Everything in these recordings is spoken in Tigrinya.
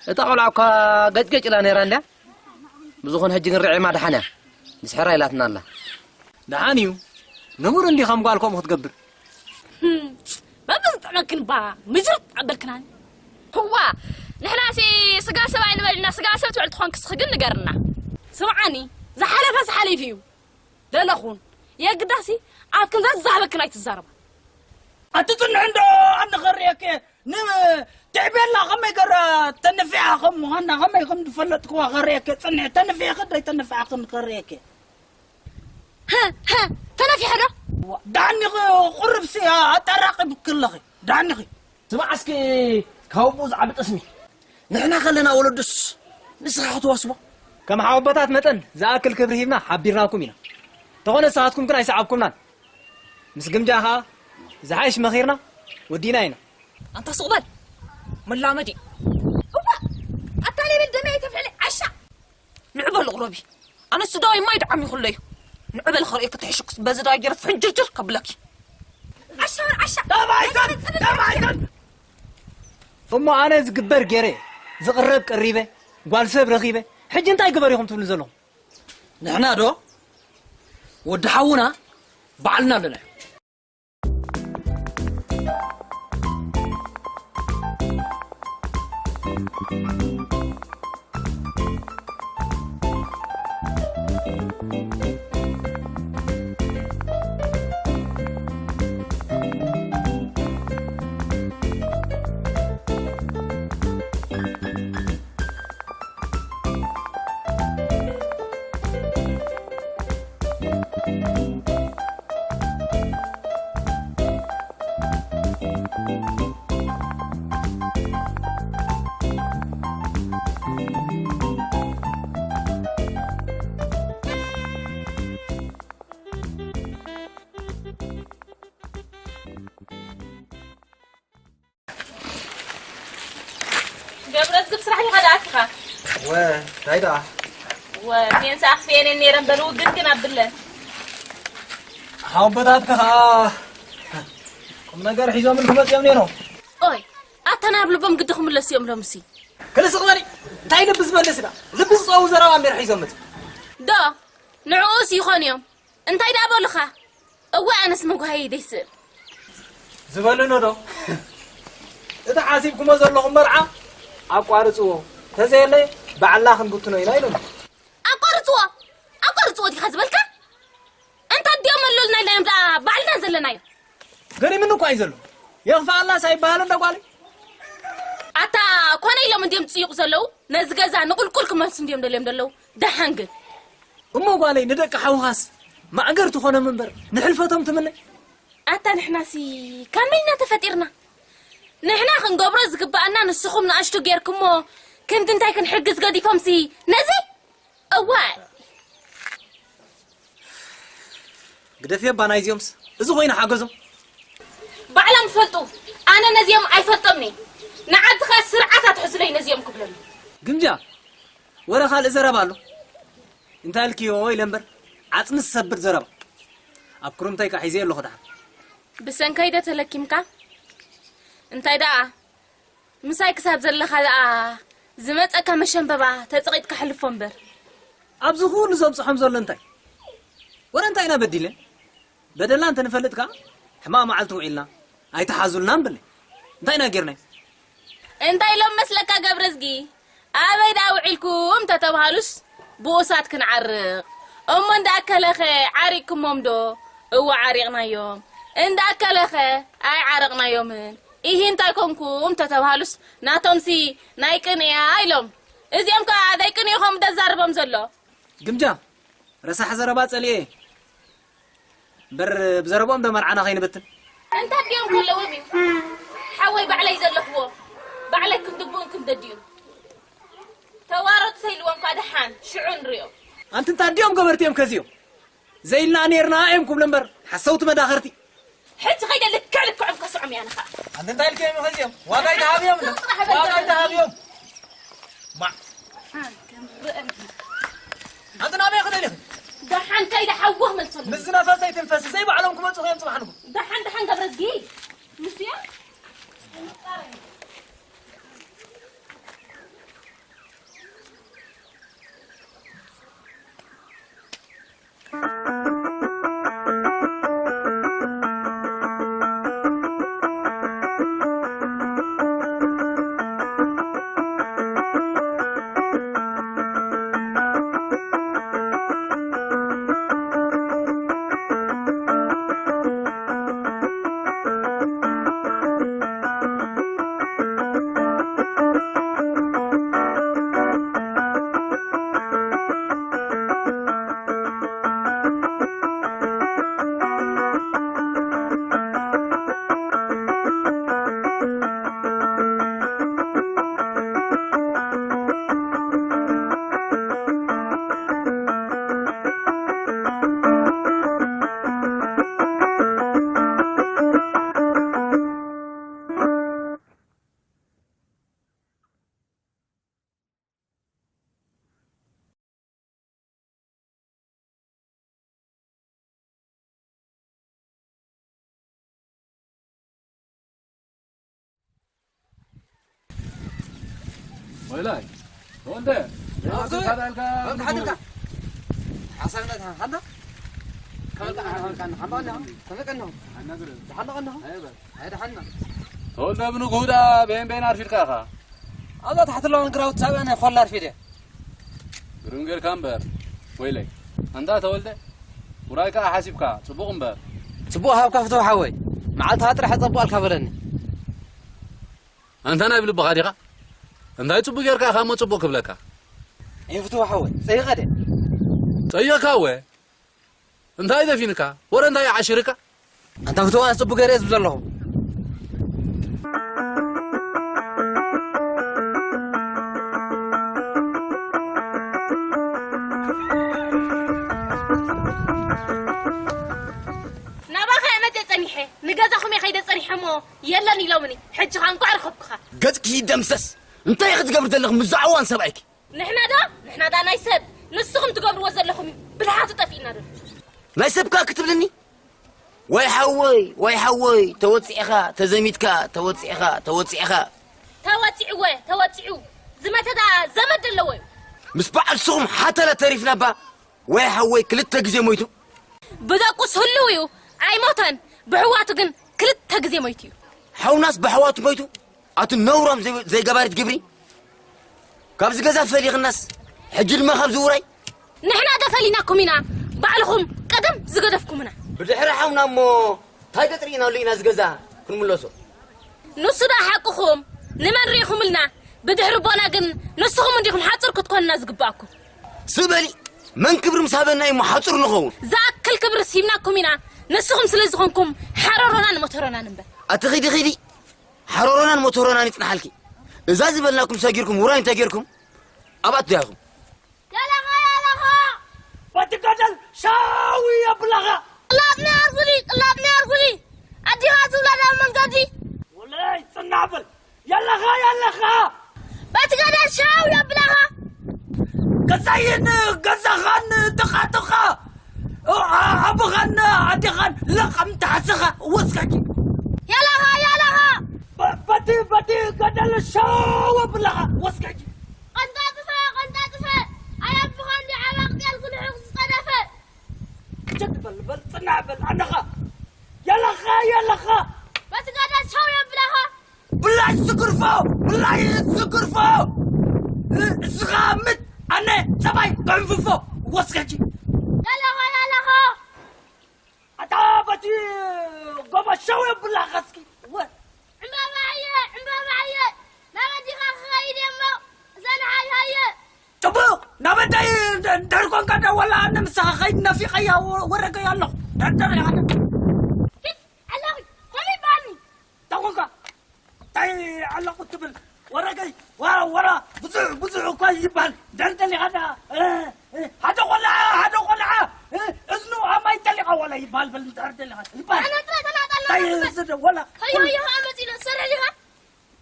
እታ ቆልዓ እኳ ገጭገጭ ኢላ ነይራ እንድያ። ብዝኾነ ሕጂ ግን ርዒማ ደሓን እያ። ንስሕራ ኢላትና ኣላ። ደሓን እዩ። ንቡር እንዲ ከም ጓል ከምኡ ክትገብር። ህም፣ መብዝጥዕመክን ባ ምጅርጥ ኣበልክናኒ። ህዋ፣ ንሕናሲ ስጋ ሰብ ኣይንበልና፣ ስጋ ሰብ ትውዕል ትኾንክስ ግን ንገርና። ስምዓኒ፣ ዝሓለፈ ዝሓለፈ እዩ። ደለኹን፣ የግዳሲ ኣብ ክንዛ ዝዛረበክን ኣይትዛረባ። ኣትጽንሕ እንዶ ኣንኸርየከ ንትዕቤላ ከመይ ገራ ተነፊሓ ከም ምዃና ከመይ ከም ዝፈለጥክዋ ከርየከ ጽንሕ ተነፊሐ ከደይ ተነፊሓ ክንከርየከ። ሀ፣ ሀ፣ ተነፊሐ ዶ? ዳኒ ቁርብሲ ኣጠራቂብክለኺ ዳኒኺ። ስማዕ እስኪ ካብ ኣቦኡ ዝዓቢ ጠስሚ። ንሕና ከለና ወለዱስ ንስኻ ክትዋስቦ። ከም ሓወቦታት መጠን ዝኣክል ክብሪ ሂብና ሓቢርናኩም ኢና። እንተኾነ ንስኻትኩም ግን ኣይሰዓብኩምናን። ምስ ግምጃ ኸኣ ዝሓይሽ መኺርና ወዲእና ኢና። ኣንታ ሱቕ በል መላመዲ። እዋ ኣታ ሌብል ደመይ ተፍዕሊ ዓሻ። ንዕበል ቁረቢ። ኣነ ስዳይ ማይ ደዓሚ ኩለዩ። ንዕበል ኸርእየኪ ትሕሽኩስ በዚ ዳይ ገይረ ፍንጅርጅር ከብለኪ። ዓሻ ዓሻ። ተባይተን ተባይተን። እሞ ኣነ ዝግበር ገይረ፣ ዝቕረብ ቀሪበ፣ ጓል ሰብ ረኺበ፣ ሕጂ እንታይ ግበር ኢኹም ትብሉ ዘለኹም? ንሕና ዶ ወዲ ሓውና ባዕልና ኣለና። ገብረዝግብ ስራሕ ዲኻ ደኣ ኣቲኻ? ወ፣ እንታይ ደኣ? ወ፣ ፌንሳ ኣኽፍኤን ነይረ እምበር ውግን ግን ኣብለን። ሓወቦታትካ ኸኣ ቁም ነገር ሒዞምልኩም መጺኦም ነይሮም። ኦይ፣ ኣታ ናብ ልቦም ግዲ ክምለሱ እዮም ሎምሲ። ክልስቕ በሊ። እንታይ ልቢ ዝመልስ ደኣ? ልቢ ዝጸው ዘረባ እምበር ሒዞም መጺኦም። ዶ፣ ንዕኡስ ይኾን እዮም። እንታይ ደኣ በሉኻ? እወ፣ ኣነስ መጓሃየይ ደይስእል። ዝበልኖ ዶ? እቲ ሓሲብኩሞ ዘለኹም መርዓ ኣቋርጽዎ። ተዘየለ ባዕልና ክንብትኖ ኢና ኢሎም። ኣቋርጽዎ? ኣቋርጽዎ ዲኻ ዝበልካ? እንተ ኣዲኦም ኣሎልና ኢልና እዮም ደኣ ባዕልና ዘለናዮ። ገሪምኒ እኳ እዩ ዘሎ። የኽፍኣላስ ኣይበሃልን ዶ ጓለይ? ኣታ ኮነ ኢሎም እንድዮም ዝጽይቑ ዘለዉ። ነዚ ገዛ ንቁልቁል ክመልሱ እንድዮም ደልዮም ዘለዉ። ደሓን ግን እሞ ጓለይ ንደቂ ሓውኻስ ማዕገር ትኾኖም እምበር ንሕልፈቶም ትምነ? ኣታ ንሕናሲ ካብ መን ኢና ተፈጢርና? ንሕና ክንገብሮ ዝግብኣና ንስኹም ንኣሽቱ ጌርኩሞ ክንዲ እንታይ ክንሕግዝ ገዲፎምሲ ነዚ? እዋይ! ግደፍዮ እባ ናይዚኦምስ። እዚ ኮይኑ ሓገዞም። ባዕሎም ይፈልጡ። ኣነ ነዚኦም ኣይፈልጦምን እየ። ንዓዲ ኸኣ ስርዓት ኣትሕዙለይ ነዚኦም ክብለኒ። ግምጃ፣ ወረ ካልእ ዘረባ ኣሎ። እንታይ ኢልክዮ ኢለ እምበር፣ ዓጽሚ ዝሰብር ዘረባ። ኣብ ክሩምተይ ከኣ ሒዘዮ ኣለኹ ደሓን። ብሰንከይ ዶ ተለኪምካ? እንታይ ደኣ? ምሳይ ክሳብ ዘለኻ ደኣ ዝመጸካ መሸንበባ ተጸቒጥካ ሕልፎ እምበር። ኣብዚ ኩሉ ዘብጽሖም ዘሎ እንታይ? ወረ እንታይ ኢና በዲለ? በደልና እንተ ንፈልጥ ከኣ ሕማቕ መዓልቲ ውዒልና ኣይትሓዙልና ንብል። እንታይ ኢና ጌርና? እንታይ ኢሎም መስለካ ገብረዝጊ? ኣበይ ደኣ ውዒልኩም ተተባሃሉስ ብኡሳት ክንዓርቕ። እሞ እንዳኣከለኸ ዓሪቕኩሞም ዶ? እወ ዓሪቕናዮም። እንዳኣከለኸ ኣይዓረቕናዮምን። ኢሂ እንታይ ኮንኩም ተተባሃሉስ ናቶምሲ ናይ ቅንእያ ኢሎም። እዚኦም ከኣ ዘይቅንኡ ከም ደዛርቦም ዘሎ። ግምጃ፣ ረሳሕ ዘረባ ጸሊኤ። እምበር ብዘረብኦም ዶ መርዓና ከይንበትን? እንታይ ድዮም ከለዎም እዩ? ሓወይ ባዕለይ ዘለኽዎ፣ ባዕለይ ክንድብኡን ክንደድዩን። ተዋረዱ ተይልዎም እኳ ደሓን፣ ሽዑ ንሪኦ። ኣንቲ እንታይ ድዮም ገበርቲ እዮም ከዚኦም? ዘይልና ነይርና እዮም ክብሉ እምበር፣ ሓሰውቲ መዳኸርቲ። ሕጂ ከይደ ልክዕ ልክዖም ከስዖም እያ ንኻ። ኣንቲ እንታይ ኢልክዮም ከዚኦም? ዋጋ ኣይተሃብዮም እንዶ? ስቕ ጥራሕ በል ዋጋ ዘረባ። ኣይተሃብዮም። ማ? ኣንቲ ናበይ ክደልኺ? ደሓን ከይደ ሓወኽ መልሰሉ። ምስ ዝነፈሰ ይትንፈስ፣ ዘይባዕሎም ክመጹ እዮም ጽባሕ ንግሆ። ደሓን፣ ደሓን ገብረዝጊ። ንሱ እያ። ብላይ ተወልደ፣ ኣዞ፣ ተዳልካ፣ ከም ተሓድርካ። ሓሳብና ተሓ-፣ ሓና? ከበልካ፣ ከበልካ፣ ሓና፣ ሓና፣ ከበልካ፣ ሓና፣ ሓና፣ ኣይደ፣ ሓና። ተወልደ፣ ብንግሁ ደኣ በየን በየን ኣርፊድካ ኢኻ? ኣብዛ ታሕቲ ኣለዋ ግራውቲ ሳብያ ናይ ኾላ ኣርፊደ። ግርም ጌርካ እምበር፣ ወይለይ። ኣንታ ተወልደ፣ ውራይ ከኣ ሓሲብካ፣ ጽቡቕ እምበር። ጽቡቕ ሃብካ ፍትው ሓወይ፣ መዓልትኻ ጥራሕ ጸቡቕ ኣልካ በለኒ። ኣንታ ናይ ብልብኻ ዲኻ? እንታይ ጽቡቕ ጌርካ ኢኻ እሞ ጽቡቕ ክብለካ? ኣይ ፍትው ሓወይ፣ ጸይቐ ድየ? ጸይቕካ እወ። እንታይ ደፊንካ? ወረ እንታይ ዓሽርካ? ኣንታ ፍትው ኣነ ጽቡቕ ገይረ እየ ዝብል ዘለኹ። ናባኻ እየ መጽየ ጸኒሐ፣ ንገዛኹም እየ ከይደ ጸኒሐ እሞ የለን ኢሎምኒ። ሕጂ ኸኣ እንቋዕ ረኸብኩኻ። ገጽኪ ይደምሰስ። እንታይ ኢኺ ትገብሪ ዘለኺ ምስ ዝዓዋን ሰብኣይኪ? ንሕና ዶ? ንሕና ዳ ናይ ሰብ፣ ንስኹም ትገብርዎ ዘለኹም እዩ። ብልሓቱ ጠፊእና ዶ? ናይ ሰብ ከኣ ክትብልኒ? ወይ ሓወይ፣ ወይ ሓወይ፣ ተወጺዕኻ፣ ተዘሚትካ፣ ተወጺዕኻ፣ ተወጺዕኻ። ተወጺዕወ፣ ተወጺዑ። ዝመተ ዳ ዘመድ ኣለዎ እዩ። ምስ በዓል ስኹም ሓተላ ተሪፍና እባ። ወይ ሓወይ ክልተ ግዜ ሞይቱ። ብደቁስ ህልው እዩ፣ ኣይሞተን። ብሕዋቱ ግን ክልተ ግዜ ሞይቱ እዩ። ሓውናስ ብሕዋቱ ሞይቱ? ኣቲ ነውራም ዘይ-፣ ዘይገባሪት ግብሪ። ካብዚ ገዛ ፈሊኽናስ፣ ሕጂ ድማ ካብዚ ውራይ። ንሕና ዶ ፈሊናኩም ኢና፣ ባዕልኹም ቀደም ዝገደፍኩምና። ብድሕሪ ሓውና እሞ፣ ታይ ገጽ ርኢናሉ ኢና እዚ ገዛ ክንምለሶ? ንሱ ዶ ሓቅኹም፣ ንመን ርኢኹምልና? ብድሕሪ ቦና ግን ንስኹም እንዲኹም ሓጹር ክትኮኑና ዝግባእኩም። ስእ በሊ፣ መን ክብሪ ምስ ሃበና እዩ እሞ ሓጹር ንኸውን? ዝኣክል ክብሪ ስሂብናኩም ኢና፣ ንስኹም ስለ ዝኾንኩም ሓረሮናን ሞተሮናን እምበር። ኣቲ ኺዲ ኺዲ፣ ሓረሮናን ሞተሮናን ይጽንሓልኪ። እዛ ዝበልናኩም ሰጊርኩም ውራይ እንተጌርኩም፣ ኣብኣ ትድያኹም። ያላኻ፣ ያላኻ! በቲ ገደል ሻው የብላኻ! ቅላጥና ኣርጉዲ፣ ቅላጥና ኣርጉዲ! ኣዲኻ ዝብለና መንገዲ! ወለይ ጽናዕ በል! ያላኻ፣ ያላኻ! በቲ ገደል ሻው የብላኻ! ገዛይን ገዛኻን ጥቓ ጥቓ! ኣ-፣ ኣቦኻን ኣዴኻን ለቐም ተሓስኻ ወስከጂ! ያላኻ፣ ያላኻ! በ-፣ በቲ፣ በቲ ገደል ሻው የብላኻ! ወስከጂ! ቀንጣጥፈ፣ ቀንጣጥፈ! ኣይ ኣቦኻ እንዲ ዓባቕ ጤል ክልሕቕ ዝጸደፈ! ክቸት በል፣ በል፣ ጽናዕ በል፣ ኣነኻ! የለኻ፣ የለኻ! በቲ ገደል ሻው የብላኻ! ብላይ ዝግርፎ! ብላይ ዝግርፎ! እስኻ ምት፣ ኣነ ሰብኣይ ክዕንፍፎ! ወስከጂ! የለኻ፣ የለኻ! ኣታ በቲ ጎቦ ሸው የብላኻ እስኪ። ወ- ዕምባባየ፣ ዕምባባየ፣ ናብ ኣዲኻ ክኸይድ እየ እሞ፣ ዘንሓይ ሃየ። ጽቡቕ፣ ናብ ኣደይ እንደ-፣ እንድሕር ኮንካ ዳ ወላ ኣነ ምሳኻ ኸይድ ነፊቐያ ወ-፣ ወረገያ ኣለኹ። ደርደር ኢኻ ዳ። ሂድ፣ ኣለኹ፣ ከምኡ ይበሃልኒ። እንታይ ኮንካ? እንታይ ኣለኹ ትብል? ወረገይ፣ ወራ፣ ወራ፣ ብዙሕ፣ ብዙሕ እኳ ይበሃል። ደርደር ኢኻ ዳ። እ፣ እ፣ ሓደ ቆልዓ፣ ሓደ ቆልዓ፣ እ፣ እዝኑ ኣብ ማይ ጠሊቓ ዋላ ይበሃል። በል፣ እንድሕር ደሊኻ ይበሃል። ኣነ ጥራይ ተናጠልና እንታይ ንበል። እዚ ደ-፣ ዋላ ሀዮ፣ ሀዮ፣ ኸዓ መፂና፣ ትሰርሕ ዲኻ?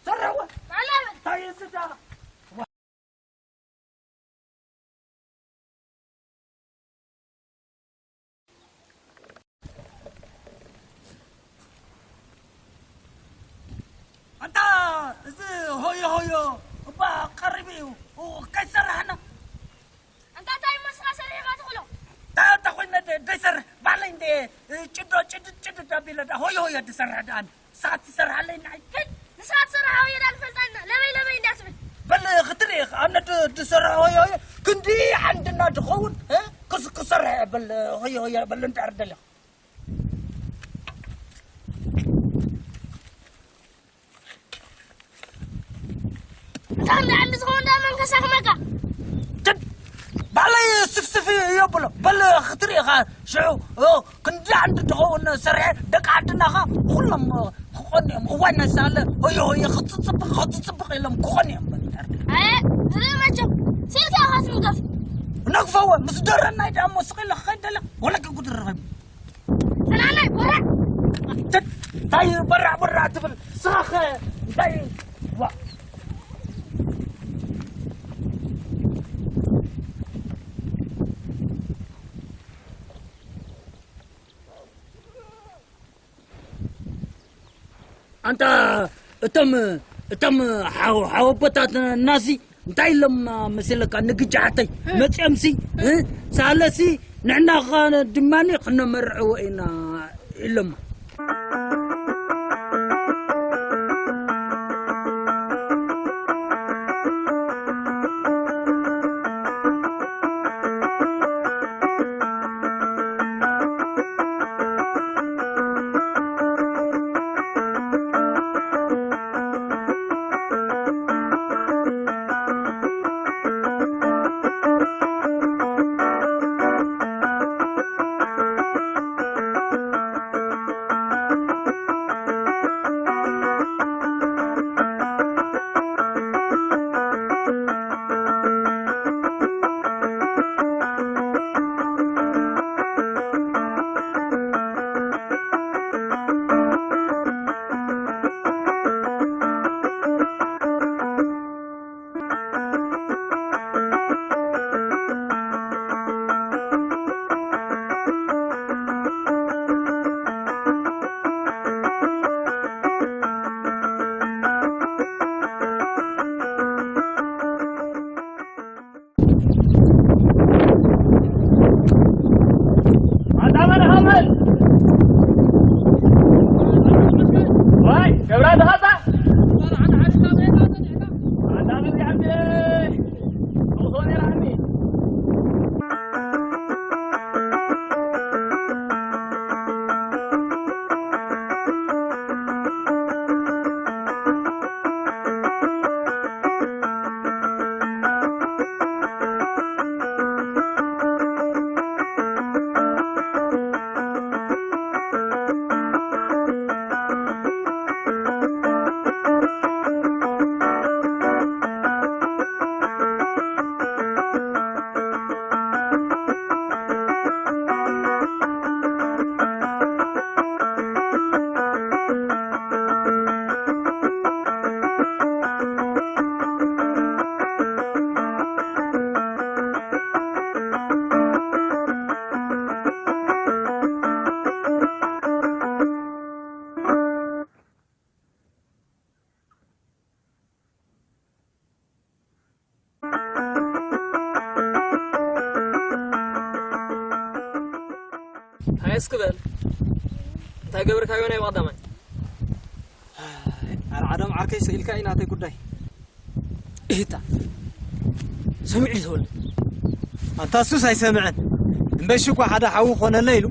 ሰርሕ ወ-፣ ኣላ በል። እንታይ እዚ ዳ-፣ ኣንታ እዚ ሆዮ ሆዮ እባ ቀሪቡ እዩ። ኡ፣ ከይሰርሐና። ኣንታ እንታይ መስኻ ሰሪሕኻ ትኽሎ? ታ-፣ እንታይ ኮይነ ደ-፣ ደይሰርሕ? ባዕለይ እንደ ጭዶ ጭድድ ጭድድ ኣቢለ ዳ ሆዮ ሆዮ ድሰርሕ ዳ ኣነ። ንስኻ ትሰርሓለይ ንዓይ። ሂድ፣ ንስኻ ትሰርሓ ሆዮ ዳ ንፈልጣ ኢና። ለበይ ለበይ እንዳ ትብል። በል ክትርኢ ኢኻ። ኣነ ድ-፣ ድሰርሖ ሆዮ ሆዮ ክንዲ ዓንድና ድኸውን፣ እ? ክስ-፣ ክሰርሕ እየ። በል ሆዮ ሆዮ በል እንድሕር ደሊኻ። እንዳ ዓንዲ ዝኸውን እንዳ መን ከሳኽመካ? ትድ-፣ ባዕለይ ስፍስፍ የብሎ። በል ክትርኢ ኢኻ ሽዑ፣ ኦ፣ ክንዲ ዓንዲ ዝኸውን ሰሪሐ ደቂ ዓድና ኸ ኩሎም ክኾኑ እዮም። እዋይ ናይ ሳለ ሆየ ሆየ ክጽጽብቕ ክጽጽብቕ ኢሎም ክኾኑ እዮም። በል እንድሕር። ኣየ፣ ዝርኢ መቸም፣ ስኢልካ ኢኻ ትንገፍ። ነግፈወ፣ ምስ ደረናይ ደኣ እሞ ስቕ ኢለ ክኸይድ ደለ፣ ወለኪ ጉድ ረኺቡ። ተናናይ በራዕ። ተ-፣ እንታይ በራዕ በራዕ ትብል? ስኻ ኸ እንታይ? ዋ። ኣንታ እቶም፣ እቶም ሓው-፣ ሓወቦታት ናዚ እንታይ ኢሎማ መሲለካ ንግጃሓተይ? መጺኦምሲ፣ እ? ሳለሲ ንሕና ኸ-፣ ድማኒ ክነመርዕዎ ኢና ኢሎማ። እንታይ እስኪ በል፣ እንታይ ገብርካዮ ናይ ብቐዳማይ? ኣልዓዶም ዓርከይ፣ ስኢልካ እዩ ናተይ ጉዳይ። እህታ፣ ሰሚዑ እዩ ተወልደ። ኣንታ እሱስ ኣይሰምዐን። እምበሺ እኳ ሓደ ሓዊ ኾነለ ኢሉ፣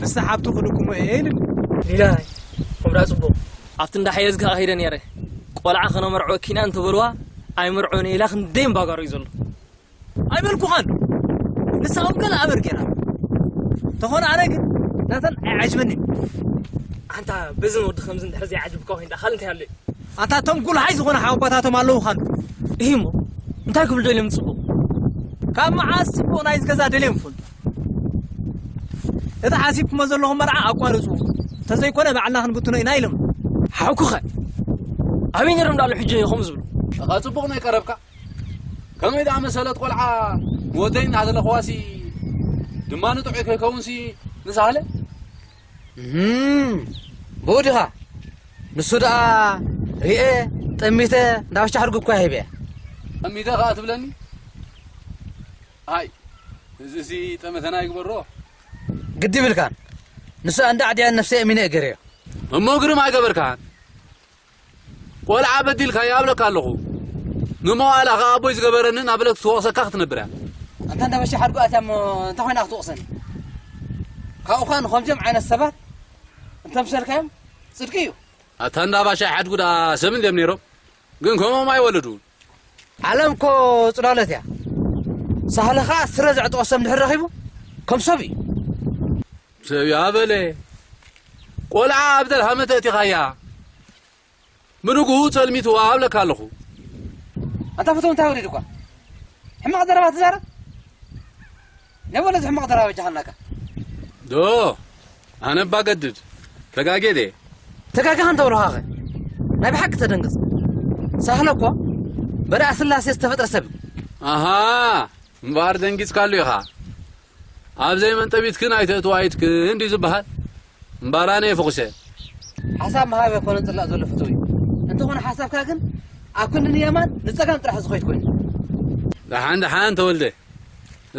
ምስቲ ሓብቱ ክልኩሞ እየ ኢሉኒ። ሊላይ፣ ከምዳ ጽቡቕ። ኣብቲ እንዳ ሓየዝካ ከይደ ነይረ። ቆልዓ ከነመርዕወኪ ኢና እንተበልዋ፣ ኣይመርዕወን ኢላ ክንደይ እምባጋሮ እዩ ዘሎ። ኣይበልኩኻን። ንሳ እውን ገለ ኣበር ገይራ። እንተኾነ ኣነ ግን ናተን ኣይዓጅበንን። ኣንታ በዝን ወዲ ከምዚ እንድሕር ዘይዓጅብካ ኮይንካ ካልእ እንታይ ኣሎ? ኣንታ እቶም ጉልሃይ ዝኾነ ሓወቦታቶም ኣለዉኻን። እሂ እሞ እንታይ ክብል ደልዮም ጽቡቕ? ካብ መዓስ ጽቡቕ ናይዚ ገዛ ደልዮም ይፈልጡ? እቲ ሓሲብኩሞ ዘለኹም መርዓ ኣቋርጹ። እንተዘይኮነ ባዕልና ክንብትኖ ኢና ኢሎም። ሓውኩኸ ኣበይ ነይሮም ዳኣሉ ሕጂ ከምኡ ዝብሉ? እኻ ጽቡቕ ናይ ቀረብካ። ከመይ ደኣ መሰለት ቆልዓ ንወደይ እናሃለኽዋሲ ድማ ንጥዑይ ከይከውንሲ ንሳህለ? እም፣ ብኡ ዲኻ? ንሱ ደኣ ሪኤ፣ ጠሚተ፣ እንዳ ባሻ ሓድጉ እኳ ሂበያ። ጠሚተ ኸኣ ትብለኒ? ኣይ፣ እዚሲ ጠመተና ይግበሮ። ግዲ ይብልካን። ንሱ ኣንዳ ኣዕድያን ነፍሰይ ኣሚነ እገርዮ። እሞ ግርም ኣይገበርካን። ቆልዓ በዲልካዮ ኣብለካ ኣለኹ። ንመዋእላ ኸዓ ኣቦይ ዝገበረኒ እናበለት ክትወቕሰካ ክትነብር እያ። ኣንታ እንዳ በሻ ሓድጉ ኣትያ እሞ እንታይ ኮይና ክትወቕሰኒ? ካብኡኻ ንኸምዚኦም ዓይነት ሰባት እንተምሰልካዮም ጽድቂ እዩ። ኣታ እንዳ ባሻይ ሓድጉ ደኣ ሰብ እንድዮም ነይሮም? ግን ከምኦም ኣይወለዱን። ዓለም እኮ ጽላሎት እያ። ሳህለ ኸዓ ስረ ዘዕጠቖ ሰብ እንድሕር ረኺቡ ከም ሰብ እዩ። ሰብ እያ በለ። ቆልዓ ኣብ ደልሃመ ተእቲኻያ። ብንግሁ ጸልሚትዋ ኣብለካ ኣለኹ። ኣንታ ፍትው እንታይ ወሪዱኳ? ሕማቕ ዘረባ ትዛረብ? ናይ ወለድ ሕማቕ ዘረባ በጃኻ እናካ። ዶ፣ ኣነ እባ ገድድ፣ ተጋጌ ድየ? ተጋጊኻ እንተብሉኻኸ? ናይ ብሓቂ ተደንግጽ። ሳህለ እኮ በርኣ ስላሴ ዝተፈጥረ ሰብ እዩ። ኣሃ፣ እምበኣር ደንጊጽካሉ ኢኻ። ኣብ ዘይመንጠቢትክን ኣይተእትዋይትክን እንድዩ ዝበሃል። እምበኣር ኣነ እየ ፈኹሰ። ሓሳብ ምሃብ ኣይኮነን ጽላእ ዘሎ ፍትው እዩ። እንተኾነ ሓሳብካ ግን ኣብ ክንዲ ንየማን ንጸጋም ጥራሕ ዝኸይድ ኮይኑ። ደሓን ደሓን ተወልደ፣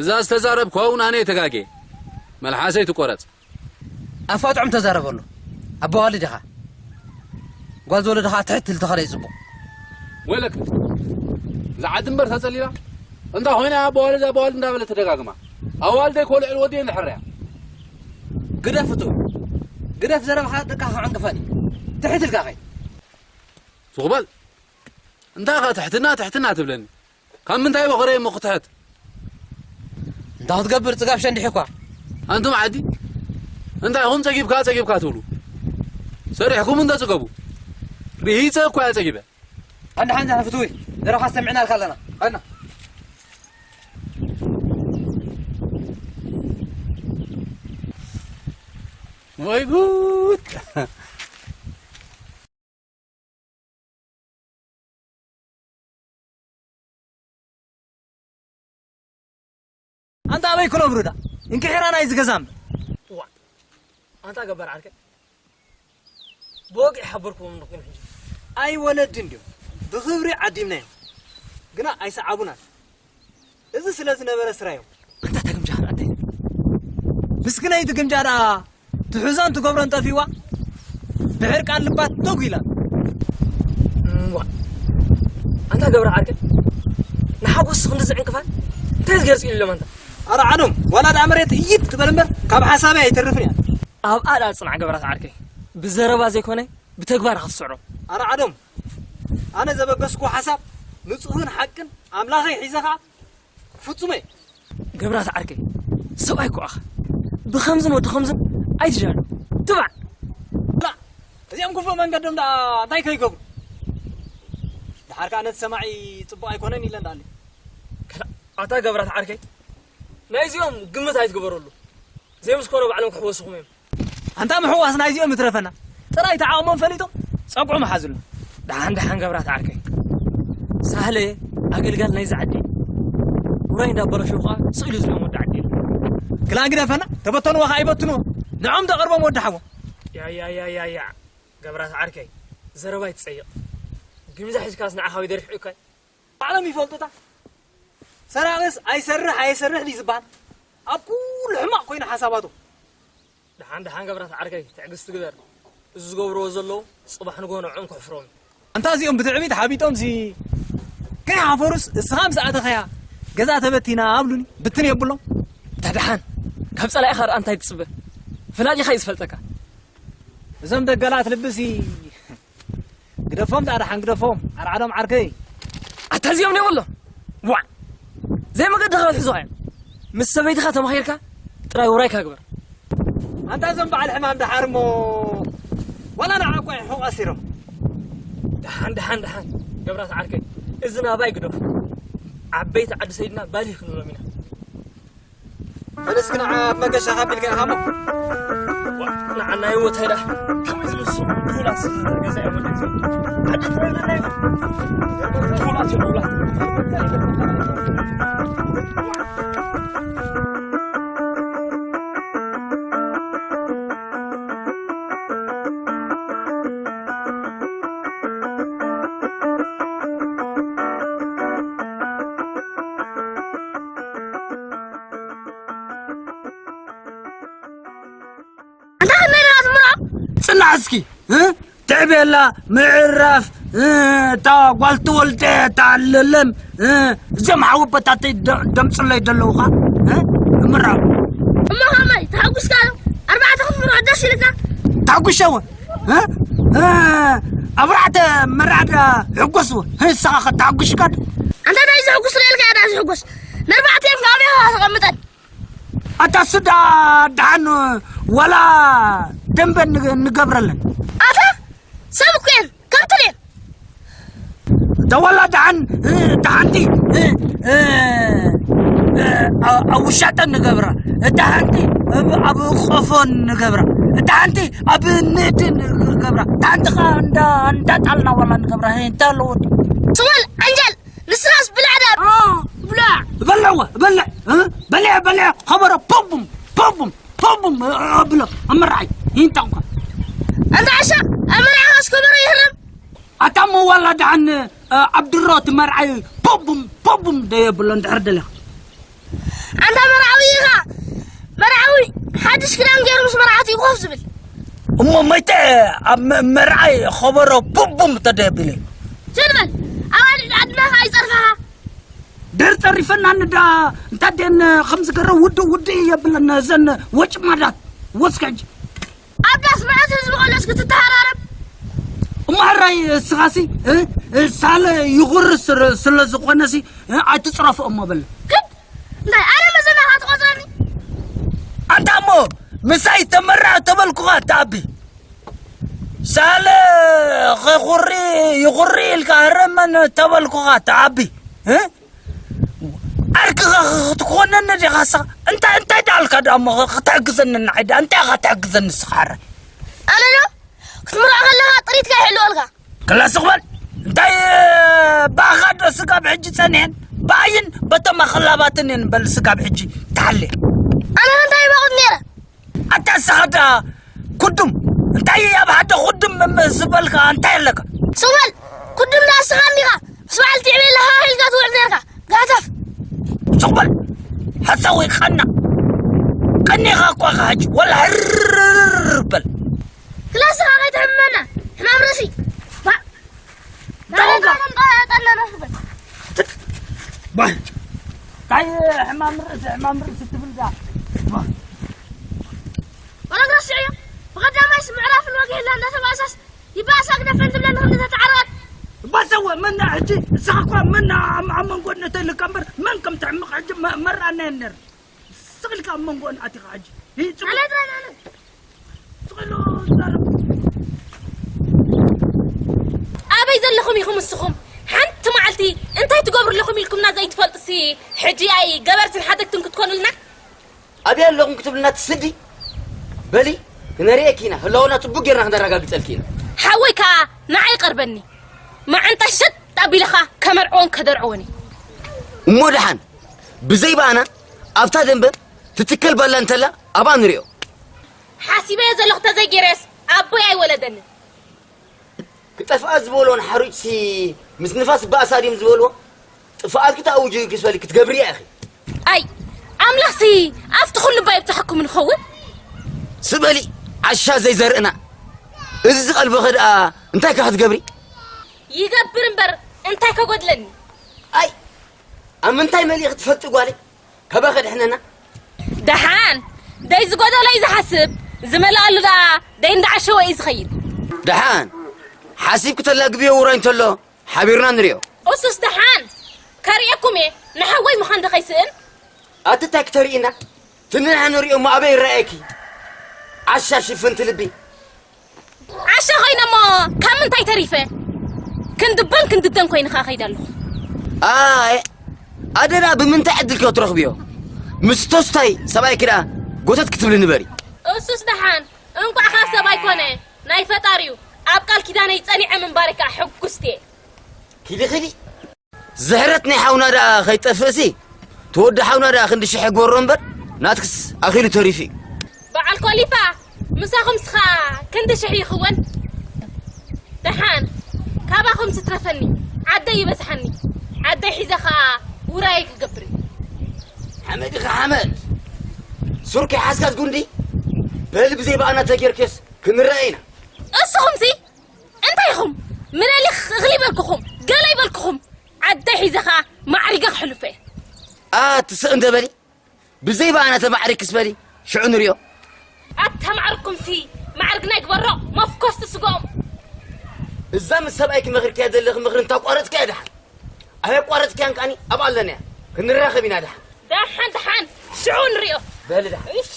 እዛ ዝተዛረብኳ እውን ኣነ ተጋጌ። መልሓሰይ ትቆረጽ። ኣፋጥዖም ተዛረበሉ። ኣባዋልድ ኢኻ። ጓል ዝወለድኻ ትሕት ኢል ተኸደ እዩ ጽቡቕ። ወይለክ፣ እዛ ዓዲ እምበር ተጸሊላ እንታ ኮይና ኣባዋልድ ኣባዋልድ እንዳበለ ተደጋግማ። ኣዋልደይ ኮልዕል ወዲየ ንሕርያ። ግደፍ እቱ። ግደፍ ዘረባኻ ደቃ ክዕንቅፈኒ። ትሕት ኢልካ ኸይ። ዝኹበል፣ እንታይ ኸ ትሕትና ትሕትና ትብለኒ? ካብ ምንታይ በኸረ እሞ ክትሕት? እንታይ ክትገብር ጽጋብ ሸንዲሕ እኳ። ኣንቱም ዓዲ፣ እንታይ ኢኹም ጸጊብካ ጸጊብካ ትብሉ? ሰሪሕኩም እንተ ጽገቡ። ርሂጸ እኳ እየ ጸጊበ። ሓንዳ ሓንዳ ፍትዊ፣ ዘረባኻ ሰሚዕናልካ ኣለና። ኸድና። ወይ ጉድ! ኣንታ ኣበይ ክነብሩ ዳ? እንክሒራ ናይ ዝገዛም። ዋ፣ ኣንታ ገባር ዓርከይ። ብወግዒ ሓበርኩዎም ኣለኹ ግን ሕጂ። ኣይ ወለዲ እንድዮም። ብኽብሪ ዓዲምናዮም። ግና ኣይሰዓቡናን። እዚ ስለ ዝነበረ ስራዮም። ኣንታ ተግምጃ ኣደይ። ምስክነይቲ ግምጃ ደኣ ትሕዞን ትገብሮን ጠፊዋ። ብሕርቃን ልባ ተጉ ኢላ። እዋ። ኣንታ ገብረ ዓርከይ፣ ንሓጎስ ክንዲ ዝዕንቅፋን እንታይ ዝገርጽ ኢሉ ሎም ኣንታ? ኣረ ዓዶም፣ ዋላ ደኣ መሬት እይት ትበል እምበር ካብ ሓሳበይ ኣይተርፍን እያ። ኣብኣ ደኣ ጽናዕ ገብራት ዓርከይ፣ ብዘረባ ዘይኮነ ብተግባር ኢኻ ትስዕሮ። ኣረ ዓዶም፣ ኣነ ዘበገስኩ ሓሳብ ንጹህን ሓቅን ኣምላኸይ ሒዘ ኸኣ ፍጹመ። ገብራት ዓርከይ፣ ሰብኣይ እኮ ኣኻ። ብኸምዝን ወዲ ኸምዝን ኣይትጃሉ። ትባዕ። ላ፣ እዚኦም ክፉእ መንገዶም ደኣ እንታይ ከይገብሩ? ደሓር ከኣ ነቲ ሰማዒ ጽቡቕ ኣይኮነን ኢለን ደኣለ። ከላ፣ ኣታ ገብራት ዓርከይ፣ ናይዚኦም ግምት ኣይትግበረሉ። ዘይምስኮኖ ባዕሎም ክሕወስኹም እዮም። ኣንታ ምሕዋስ ናይዚኦም ይትረፈና። ጥራይ ተዓቕሞም ፈሊጦም ጸግዖም ሓዙልና። ደሓን ደሓን ገብራት ዓርከይ። ሳህለ ኣገልጋል ናይዚ ዓዲ። ውራይ እንዳበላሸው ኸዓ ስቕ ኢሉ ዝሪኦም ወዲ ዓዲ የለን። ክላ ግደፈና፣ ተበተንዎ ኸዓ ይበትንዎ። ንዖም ደቐርቦም ወዲ ሓዎም። ያ፣ ያ፣ ያ፣ ያ፣ ያ። ገብራት ዓርከይ፣ ዘረባ ይትጸይቕ። ግምዛ ሒዝካስ ንዓኻ ወይ ደርፊዑካ? ባዕሎም ይፈልጡታ። ሰራቕስ ኣይሰርሕ ኣየሰርሕ ድዩ ዝበሃል? ኣብ ኩሉ ሕማቕ ኮይኑ ሓሳባቱ። ደሓን ደሓን ገብራት ዓርከይ፣ ትዕግስቲ ግበር። እዚ ዝገብርዎ ዘለዉ ጽባሕ ንግሆ ንዕኦም ከሕፍሮም እዩ። ኣንታ እዚኦም ብትዕቢት ሓቢጦም ሲ ከይሓፈሩስ እስኻ ምስ ኣተኸያ ገዛ ተበቲና ኣብሉኒ ብትን የብሎም። እታ ደሓን ካብ ጸላኢኻ ደኣ እንታይ ትጽበ? ፍላጥ ኢኻ እዩ ዝፈልጠካ። እዞም ደገላት ልብሲ ግደፎም ደኣ ደሓን ግደፎም። ዓርዓዶም ዓርከይ። ኣታ እዚኦም ዶ ይብሎ? ዋዕ! ዘይመገድኻ ክትሕዞ እዮም። ምስ ሰበይትኻ ተማኺርካ ጥራይ ውራይካ ግበር። ኣንታ እዞም በዓል ሕማም ደሓር እሞ ዋላ ንዓ እኮ ይሕቑ ኣሲሮም። ደሓን፣ ደሓን፣ ደሓን። ገብራት ዓርከይ፣ እዚ ናባይ ግደፉ። ዓበይቲ ዓዲ ሰይድና ባሊህ ክንብሎም ኢና። ሕልስ ግን ኣብ መገሻ ካብ ኢልካ ኢኻ እሞ። ንዓና ህይወት ሄዳ ከመይ ዝመስሉ ድሁላት ገዛ እዮም ወደዚ። ዓዲ ትረግረና እዩ። ድሁላት እዮም ድሁላት። ኣንታ ከመይ ኢኻ ትምሮ? ጽናሕ እስኪ፣ እ? ትዕቤላ፣ ምዕራፍ፣ እ፣ እታ ጓል ትወልደ፣ እታ ለለም፣ እ፣ እዞም ሓወቦታተይ ደ-፣ ደምጽለይ ዘለዉኻ፣ እ? ምራብ። እሞ ከመይ፣ ተሓጉስካ ዶ? ኣርባዕተ ክትምሮ ደስ ኢልካ? ተሓጉሸ እውን፣ እ? እ፣ ኣብ ኣርባዕተ መራዕዳ ሕጎስ እውን፣ ንስኻ ኸ ተሓጉሽካ ዶ? ኣንታ እንታይ ዘሕጉስ ኢልካ እያ ዳ ዝሕጎስ? ነርባዕተ እዮም ኣበይ ኢኻ ተቐምጠን? ኣታ ስዳ ደሓን ዋላ ደንበ ንገ-፣ ንገብረለን። ኣታ ሰብ እኮ እየን፣ ከብቲ ድየን? እታ ዋላ ደሓን፣ እ፣ ደሓንቲ፣ እ፣ እ፣ እ፣ ኣ-፣ ኣብ ውሻጠ ንገብራ። ደሓንቲ ኣብ፣ ኣብ ቆፎ ንገብራ። ደሓንቲ ኣብ ንእዲ ንገብራ። ደሓንቲ ኸዓ እንዳ፣ እንዳጣልና ዋላ ንገብራ። ሄ፣ እንታይ ኣለዎ? ስወል፣ ዓንጀል! ንስኻስ ብላዕ ዳ-፣ ኦ፣ ብላዕ። በልዕዎ፣ በልዕ፣ እ? በልዕ፣ በልዕ፣ ኸበሮ፣ ፖቡም፣ ፖቡም፣ ፖቡም፣ እ፣ እ፣ ብሎ፣ ኣብ መርዓይ፣ ይንታ እኳ። ኣንታ ዓሻ፣ ኣብ መርዓኻስ ከበሮ ይህረም? ኣታ እሞ ዋላ ደሓን፣ እ፣ ኣብ ድሮ እቲ መርዓይ፣ ፖቡም፣ ቡም ደየብሎ እንድሕር ደሊኻ። ኣንታ መርዓዊ ኢኻ። መርዓዊ ሓድሽ ክዳን ገይሩ ምስ መርዓቱ እዩ ኮፍ ዝብል። እሞ መይተ ኣብ መ- መርዓይ ኸበሮ ቡም ቡም ተደየብለ። ዝም በል። ኣዋልድ ዓድና ኸኣ ይጸርፋኻ። ደር ጸሪፈና ንዳ እንታይ ደን ከም ዝገረ ውድእ ውድእ የብለን ዘን ወጭማዳት ወስከጅ። ኣብ ዳስ መዓት ህዝቢ ቆሎስ ክትተሃራረብ። እሞ ሕራይ እስኻሲ እ? እ፣ ሳለ ይኹር ስር- ስለ ዝኾነሲ እ? ኣይትጽረፎ እሞ በለ። ክድ እንታይ ኣነ መዘናኻ ትቆጽረኒ? ኣንታ እሞ ምሳይ ተመራዕ ተበልኩኻ ተኣቢ ሳለ ኸኹሪ ይኹሪ ኢልካ ህረመን ተበልኩኻ ተኣቢ እ? ዓርክኻ ክትኮነኒ ዲኻ ንስኻ? እንታይ እንታይ ደኣልካ ደኣ እሞ ክትሕግዘኒ ንዓይ ደኣ እንታይ ኢኻ ትሕግዘኒ ንስኻ ሕራይ? ኣነ ዶ ክትምርዖ ከለኻ ጥሪትካ ይሕልወልካ። ክላ ስቕ በል። እንታይ ብኣኻ ዶ ስጋብ ሕጂ ጸኒሐን ብኣይን በቶም ኣኽላባትን እየን በል ስጋብ ሕጂ ትሓልየ። ኣነ እንታይ ይበቑት ነይረ? ኣታ ንስኻ ደኣ ኩዱም እንታይ ኣብ ሓደ ኩዱም ም- ዝበልካ እንታይ ኣለካ? ስቕ በል። ኩዱም ደኣ ንስኻ እንዲኻ ምስ በዓልቲ ዕቤላ ሃህ ኢልካ ትውዕል ነርካ። ጋታፍ። ስቕ በል። ሓሳዊ ቀና ቀኒኻ እኳ ኢኻ ሕጂ ወላ ህርር በል። ክላስኻ ከይትሕመና ሕማም ርእሲ። ባ- ባለጋለን ጠለና ክበል። ባይ ታይ ሕማም ርእሲ ሕማም ርእሲ ትብል ዳ ባይ ወረግ ረስዕዮ። ብቐዳማይስ ምዕራፍን ወግህላ እንዳተባእሳስ ይባእሳ ግደፈን ትብለኒ ክንዲ ተተዓረቐት። ባሰወ መና ሕጂ ንስኻ እኳ መና ኣብ ኣብ መንጎ ነተልካ እምበር መን ከም ተሕምቕ ሕጂ መ- መርኣና የነር ስቕ ኢልካ ኣብ መንጎን ኣቲኻ ሕጂ ይህ ጽቡቕ ማለት ረናነ ኣበይ ዘለኹም ኢኹም እስኹም? ሓንቲ መዓልቲ እንታይ ትገብሩ ኣለኹም ኢልኩምና ዘይትፈልጡሲ፣ ሕጂ ኣይ ገበርትን ሓደግትን ክትኮኑልና? ኣበይ ኣለኹም ክትብልና ትስዲ? በሊ ክነርእየኪ ኢና፣ ህላወና ጽቡቕ ጌርና ክነረጋግጸልኪ ኢና። ሓወይ ከኣ ንዓይ ቀርበኒ፣ መዓንጣ ሸጥ ኣቢልኻ ከመርዕዎን ከደርዕዎን እዩ። እሞ ደሓን ብዘይ በኣና ኣብታ ደንበ ትትከል ባላ እንተላ ኣብኣ ንሪኦ። ሓሲበዮ ዘለኹ ተዘይገይረስ ኣቦይ ኣይወለደንን። ክጠፍኣ ዝበልዎ ንሓሩጭሲ ምስ ንፋስ ባእሳ ድዮም ዝበልዎ? ጥፍኣት ክተኣውጁ ክስበሊ ክትገብርያ ኢኺ። ኣይ ኣምላኽሲ ኣብቲ ኩሉ እባ ይብጽሐኩም ንኸውን። ስበሊ ዓሻ ዘይዘርእና እዚ ዝቐልበኸ ደኣ እንታይ ከ ክትገብሪ? ይገብር እምበር እንታይ ከጎድለኒ? ኣይ ኣብ ምንታይ መሊእኺ ትፈልጢ ጓለይ? ካባኺ ድሕነና። ደሓን ደይ ዝጎደሎ እዩ ዝሓስብ፣ ዝመልኣሉ ደኣ ደይ እንዳዓሸወ እዩ ዝኸይድ። ደሓን ሓሲብኪ ተላግብዮ ውራይ እንተሎ ሓቢርና ንሪኦ። እሱስ ደሓን ከርእየኩም እየ ንሓወይ ምዃን ዶ ከይስእን። ኣቲ እንታይ ክተርእይና? ትንንሐ ንሪኦ እሞ ኣበይ ይረኣየኪ? ዓሻ ሽፍንቲ ልቢ። ዓሻ ኮይነ እሞ ካብ ምንታይ ተሪፈ? ክንድበን ክንድደን ኮይነ ከኣ ከይደ ኣለኹ። ኣይ ኣደዳ ብምንታይ ዕድል ከ ትረኽብዮ? ምስ ቶስታይ ሰብኣይኪ ደኣ ጎተት ክትብሊ ንበሪ። እሱስ ደሓን እንቋዕ ከኣ ሰብ ኣይኮነ ናይ ፈጣሪ'ዩ። ኣብ ቃል ኪዳነይ ጸኒዐ ምንባረይ ከኣ ሕጉስቲ እየ። ኪዲ ኪዲ ዝሕረት ናይ ሓውና ደኣ ከይጠፍእሲ፣ ተወዲ ሓውና ደኣ ክንዲ ሽሕ ግበሮ እምበር፣ ናትክስ ኣኺሉ ተሪፉ እዩ። በዓል ኮሊፋ፣ ምሳኹምስ ኸኣ ክንዲ ሽሕ ይኽወን። ደሓን፣ ካባኹም ስትረፈኒ፣ ዓደይ ይበዝሓኒ። ዓደይ ሒዘ ኸኣ ውራየይ ክገብር እዩ። ሓመድ ኢኻ ሓመድ። ሱር ከይሓዝካስ ጉንዲ፣ በል ብዘይ በኣና ተጌርክስ ክንረአ ኢና። እስኹምሲ እንታይ ኢኹም? ምነሊኽ እኽሊ በልኩኹም፣ ገለ ይበልኩኹም። ዓደይ ሒዘ ኸኣ ማዕሪገ ክሕልፎ እየ። ኣቲ ስቕ እንተ በሊ፣ ብዘይ በኣና ተማዕሪግክስ በሊ፣ ሽዑ ንሪኦ። ኣታ ማዕርግኩምሲ ማዕርግና ይግበሮ፣ መፍኮስቲ ስግኦም። እዛ ምስ ሰብኣይኪ መኺርክያ ዘለኺ ምኽሪ እንታቋረጽክያ ደሓን። ኣየቋረጽክያን ከኣኒ ኣብኣ ኣለና እያ። ክንራኸብ ኢና ደሓን። ደሓን ደሓን፣ ሽዑ ንሪኦ። በሊ ደሓን። እሺ።